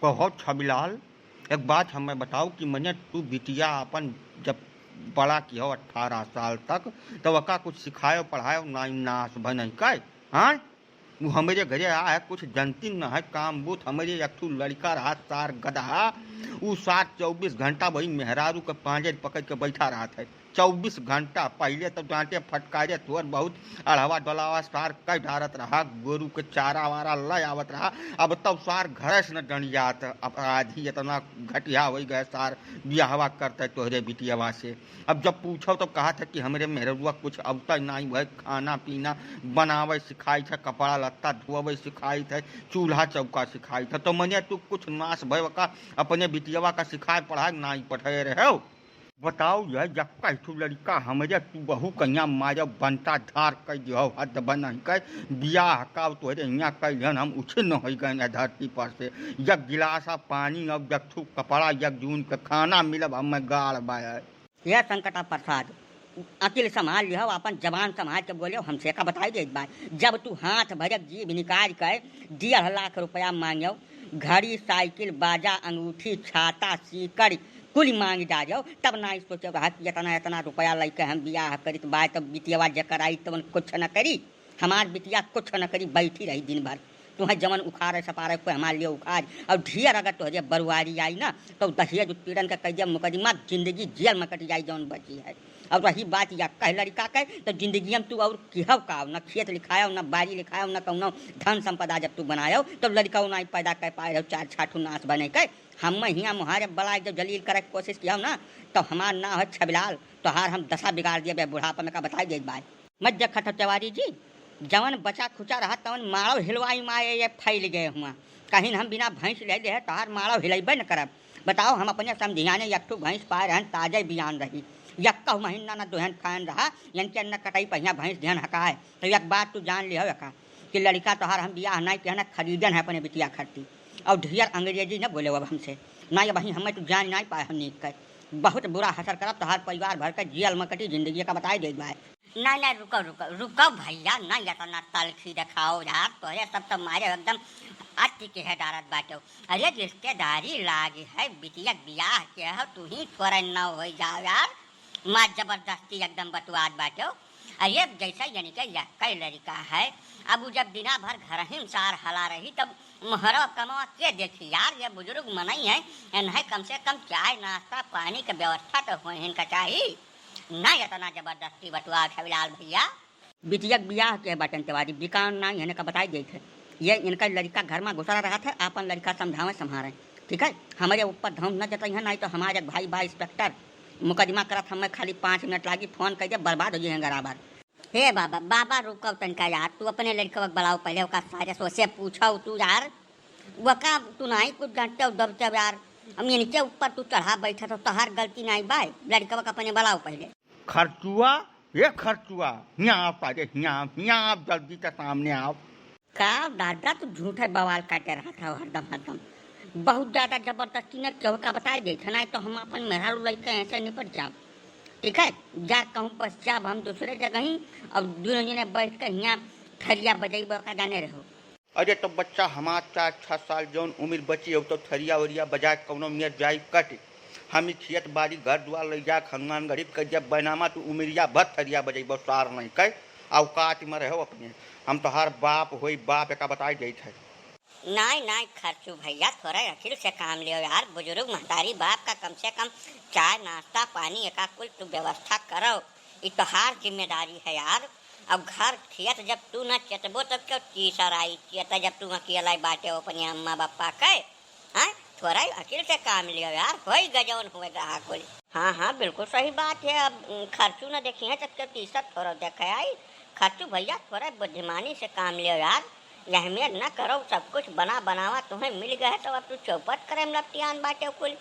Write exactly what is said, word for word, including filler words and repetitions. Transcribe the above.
तो हो छबिलाल, एक बात हमें बताओ कि मने तू बिटिया अपन जब बड़ा किहो अठारह साल तक, तो वका कुछ सिखायो पढ़ायो नाई, नास भय नहीं काय? हाँ, वो हमरे घरे आ है, कुछ जनती न है काम बूत। हमरे एक ठू लड़का रहा सार गदहा, उ सार चउबीस घंटा वही मेहरारू के पांजे पकड़ के बैठा रहत है। चउबीस घंटा पहिले तो डांटे फटकारे, थोर बहुत अढ़वा डोलावा सार कई डारत रहा, गोरू के चारा वारा लय आवत रहा। अब तब सार घरे से न डंडियात, अपराधी इतना घटिया होइ गए सार, बियाहवा करते तोहरे बिटियावा से। अब जब पूछो तो कहत है कि हमरे मेहरुआ कुछ अवता नाई भय, खाना पीना बनावे सिखाइत है, कपड़ा लत्ता धोवे सिखाइत है, चूल्हा चौका सिखाइत है। तो मने तू कुछ नास भय का अपने बिटियावा का सिखाए पढ़ाए नाई पढ़े रहे हो? बताओ यह, यक्का ठू लड़िका हमरे तू बहू कहिया मारब, बनता धार कइ दिहो, हद बनहि कइ बियाह का तोहरे हियाँ कइ लिहन, हम उछिन्न होइ गए न धरती पर से। यक गिलास आ पानी अउर यक ठू कपड़ा, यक जून के खाना मिलब, हमें गाड़ बाय। यह संकटा प्रसाद, अकिल संभाल लिहो, आपन जबान संभाल के बोलियो, हमसे का बताई देत बा। जब तू हाथ भरक जीभ निकाल के डेढ़ लाख रुपया मांग्यो, घड़ी, साइकिल, बाजा, अंगूठी, छाता, सीकड़, कुल मांग डार्यो, तब नाई सोचे रहा कि इतना, इतना रुपया लइके हम बियाह करित बाय, तब बिटियावा जेकर आई तवन कुछ न करी, हमार बिटिया कुछ न करी, बैठी रही दिन भर। तुहें जवन उखाड़े सपारे कोई हमार लिए उखाड़, अउर ढेर अगर तोहरे बरुआरी आई ना, तो दहेज उत्पीड़न के कह दिया मुकदमा, जिंदगी जेल में कट जाई जवन बची है। अउर रही बात यक्का लड़िका के, तो जिंदगी में तू अउर किहव का, न खेत लिखायो, न बारी लिखायो, न कउनो धन संपदा जब तू बनायो, तो लड़िका नाई पैदा कर पाए रहो, चार छाठू नास बने के। हम हियाँ मुहारे बलाए जब जलील करे के कोशिश किया ना, तो हमार नाव है छबिलाल, तोहार हम दशा बिगाड़ दिए बे बुढ़ापा में का बताई देत बाय। मत देखत हो तिवारी जी, जवन बचा खुचा रहा तवन मारो हिलवाई माए ये फैल गए हुआ। कहीं हम बिना भैंस ले ले तोहार मारो हिलैबे न करब। बताओ, हम अपने समधियाने एक ठो भैंस पाए रहन, ताजे बियान रही, यक्का महीना न दोहन खान रहा, इनके न कटाई पहिया भैंस ध्यान हकाए। तो एक बात तू जान लिहो एका कि लड़िका तोहार हम बियाह नाई किहन, खरीदन है अपने बिटिया खरती। अउर ढेर अंग्रेजी न बोले अब हमसे, नाई अब हमें तू जान नाई पाए हम नीक कर। बहुत बुरा हसर करब तोहार परिवार भर के जेल में कटी जिंदगी का बताई देत बाय। ना, ना, रुको, रुको, रुको भइया, ना इतना तलखी देखाओ यार, तोहरे सब तो मारे एकदम अति के है डारत बाटे। अरे रिश्तेदारी लागी है, बिटिया के बियाह के है, तू ही थोड़ा न हो जाओ यार, मार जबरदस्ती एकदम बतुआत बाटे। अरे जैसे यानी के यक्का लड़िका है, अब उ जब दिना भर घर ही में सार हला रही, तब मोहरो कमवा के देखी यार, ये बुजुर्ग मनई है, इन्हें कम से कम चाय नाश्ता पानी के व्यवस्था तो होए इनका चाही। ना इतना जबरदस्ती बतुआ छबिलाल भइया। बिटिया के बियाह के बाटन तिवारी, बिकान ना इन्हें का बताई देत है। ये इनका लड़िका घर में घुसरा रहत है, आपन लड़िका समझावे संभारे, ठीक है? हमरे ऊपर धौंस न जतई है, नाई तो हमारे एक भाई बा इंस्पेक्टर, मुकदमा करत हमें खाली पाँच मिनट लागी, फोन कर दे, बर्बाद हो जाए बराबर। हे बाबा, बाबा रुको तनिका यार, तू अपने लड़िकवा के बुलाओ पहले, ओका सारे सोचे पूछो तू यार, वका तू नाई कुछ जानते हो दबते हो यार, हम इनके ऊपर तू चढ़ा बैठा तो तोहार गलती नाई बाय, लड़िकवा के अपने बुलाओ पहले। खर्चुआ, ए खर्चुआ, हियाँ आओ सारे, हियाँ आओ, हियाँ आओ, जल्दी से सामने आओ। का दादा, तू झूठे बवाल काटे रहत हव हरदम, हरदम। बहुत ज्यादा जबरदस्ती न केहू का बताए देत है, नाई तो हम अपन मेहरारू लइके ऐसे निपट जाब। ठीक है, जा कहूँ बस जाब हम दूसरे जगह ही, अब दुनों जने बैठ के हियाँ थरिया बजइबो का जाने रहो। अरे तो बच्चा हमार चार छह साल जौन उमिर बची हो तो थरिया वरिया बजाए कौनो मियर जाई कट। हम ही खेत बाड़ी घर दुआर लइ जाए हनुमानगढ़ी कर दिया बैनामा, तू उमिरिया भर थरिया बजइबो सार नहीं कह, औकात में रहो अपने। हम तोहार बाप होई बाप एका बताई देत है। नाई, नाई, खर्चू भइया, थोड़ा अकिल से काम लियो यार। बुजुर्ग महतारी बाप का कम से कम चाय, नाश्ता, पानी एका कुल तू व्यवस्था करो। ई तोहार जिम्मेदारी है यार। अब घर खेत जब तू न चेतबो तब क्यों तीसर आई चेता जब तू अकेला बाटे हो अपने अम्मा बप्पा के? हाँ, थोड़ा अकिल से काम लियो यार, होई गजौन हुए रहा कुल। हाँ, हाँ, बिल्कुल सही बात है। अब, उम, खर्चू न देखी है, तब के तीसर थोड़ा देखे आई। खर्चू भइया, थोड़ा बुद्धिमानी से काम लियो यार, अहमियत न करो, सब कुछ बना बनावा तुम्हें मिल गए, तो अब तू चौपट करे में लपटियान बाटे कुल।